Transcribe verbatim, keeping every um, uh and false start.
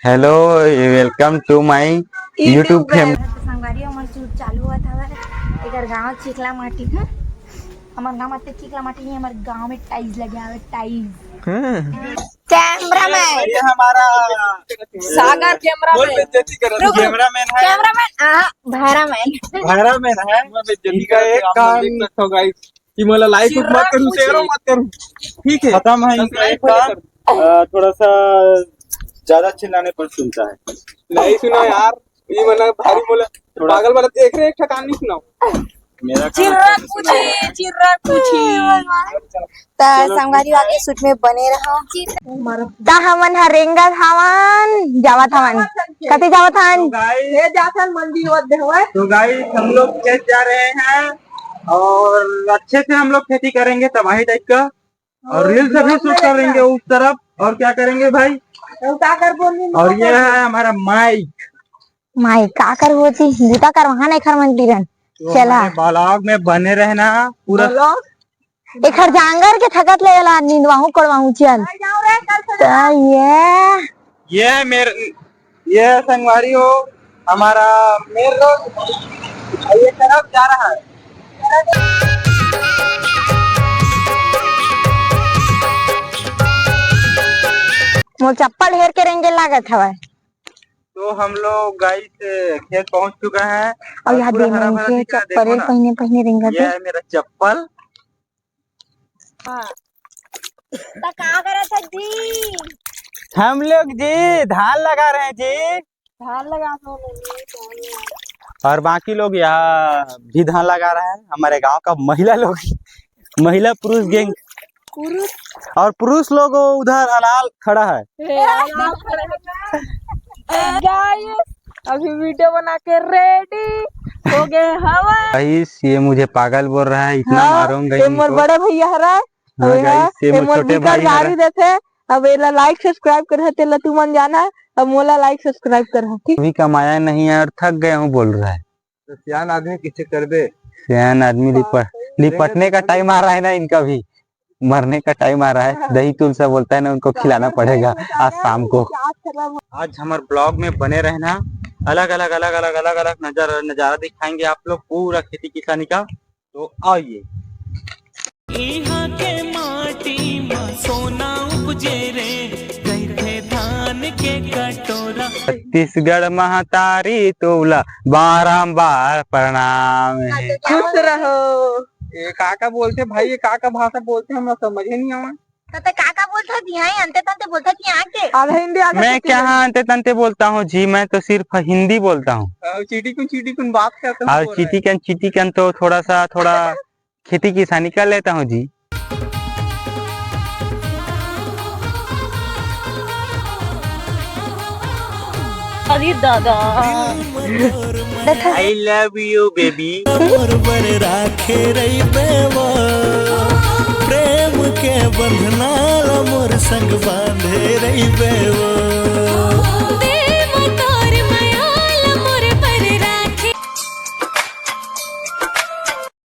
Hello, welcome to my YouTube family। संगवारी, हमर shoot चालू होत हवय। एकर गांव चिखला माटी हे। हमर गांव में चिखला माटी नहीं, हमर गांव में tiles लगे हवे, tiles। हाँ। Cameraman। ये हमारा सागर cameraman। रुक, रुक। Cameraman है। Cameraman, हाँ, भैरा man। भैरा man है। इनका एक काम कि मोला like उक मत करू, share मत करू, ठीक है? खत्म है इनका एक काम। अ, थोड़ा सा ज्यादा चिल्लाने पर सुनता है। नहीं सुना यार, ये मना भारी बोला। थोड़ा पागल वाला देख रहे, एक ठा कहानी सुनाओ। मेरा काम चिर्रा कुछी, चिर्रा कुछी। त संगवारी आगे shoot में बने रहो। त हमन ह रेंगत हवन, जावत हवन। कते जावत हवन? तो guys, हे जाथन मंदिर वत देवय। तो guys, हम लोग खेत जा रहे हैं और अच्छे से हम लोग खेती करेंगे, तबाही type का। और reels भी shoot करेंगे उस तरफ। और क्या करेंगे भाई? तो का करबो नहीं और ये है हमारा mic। Mic का करबो जी, बूता करवाहन एखर मन तीरन। तो चला। हमारे vlog में बने रहना पूरा। Vlog? एखर जांगर के थकत ले ला निंदवाहू कोड़वाहू चल। आ जाओ रे, कल से त ये ये है मेर-, ये है संगवारी हो, हमारा main road। और ये तरफ जा रहा है। मोर चप्पल हेर के रेंगे लागत हवय। तो हम लोग guys खेत पहुंच चुका है और और यहाँ पूरा दे हरा मन भरा के दिख रहा है, देखो चप्पल ना। पहिने पहिने रेंगत ये है। है मेरा चप्पल। हाँ। त का करत हस जी? हम लोग जी धान लगा रहे हैं जी। धान लगा रहे हैं जी, धान लगा। और बाकी लोग यहाँ भी धान लगा रहे हैं। हमारे गांव का महिला लोग, महिला पुरुष gang। पुरुष। और पुरुष लोग उधर अलाल खड़ा है। ए, अलाल खड़ा है। Guys, अभी video बना के ready हो गए हवा। Guys, ये मुझे पागल बोल रहा है, इतना हाँ, मारूंगा ये मोर इनको। बड़ा भैया हरा है। हाँ, अभी guys, हाँ, ये ये मोर मोर छोटे बिकर भाई हरा। गाड़ी देथे। अब एला like subscribe करहा, तेला तुमन जाना, अब मोला like subscribe करहा, ठीक? अभी कमाया नहीं है और थक गया हूँ बोल रहा है। तो सियान आदमी किसे करबे? सियान आदमी लिपट, लिपटने का time आ रहा है ना इनका भी, मरने का time आ रहा है। दही तुलसा बोलता है ना, उनको खिलाना पड़ेगा आज शाम को। आज हमारे vlog में बने रहना, अलग अलग अलग अलग अलग अलग नजर नजारा दिखाएंगे आप लोग, पूरा खेती किसानी का। तो आइए। इहाँ के माटी म सोना उपजे रे, कहिथे धान के कटोरा। छत्तीसगढ़ महतारी तोला बारंबार प्रणाम है। खुश रहो। ये का का बोलथे भाई, ये का का भाषा बोलथे, हमरा समझे नहीं आवा। त तैं का का बोलथस? इहाँ ही अंते तंते बोलथस कि इहाँ के? आधा हिंदी, आधा मैं छत्तीसगढ़ी। क्या हाँ अंते तंते बोलता हूँ जी, मैं तो सिर्फ हिंदी बोलता हूँ। और चीटी कुन, चीटी कुन बात करता हूँ, और बोल रहा है। चीटी कन, चीटी कन तो थोड़ा सा, थोड़ा खेती किसानी कर लेता हूँ जी। अरे दादा। I love you, baby। मोर बर राखे रहिबे वो, प्रेम के बंधना ला मोर संग बांधे रहिबे वो।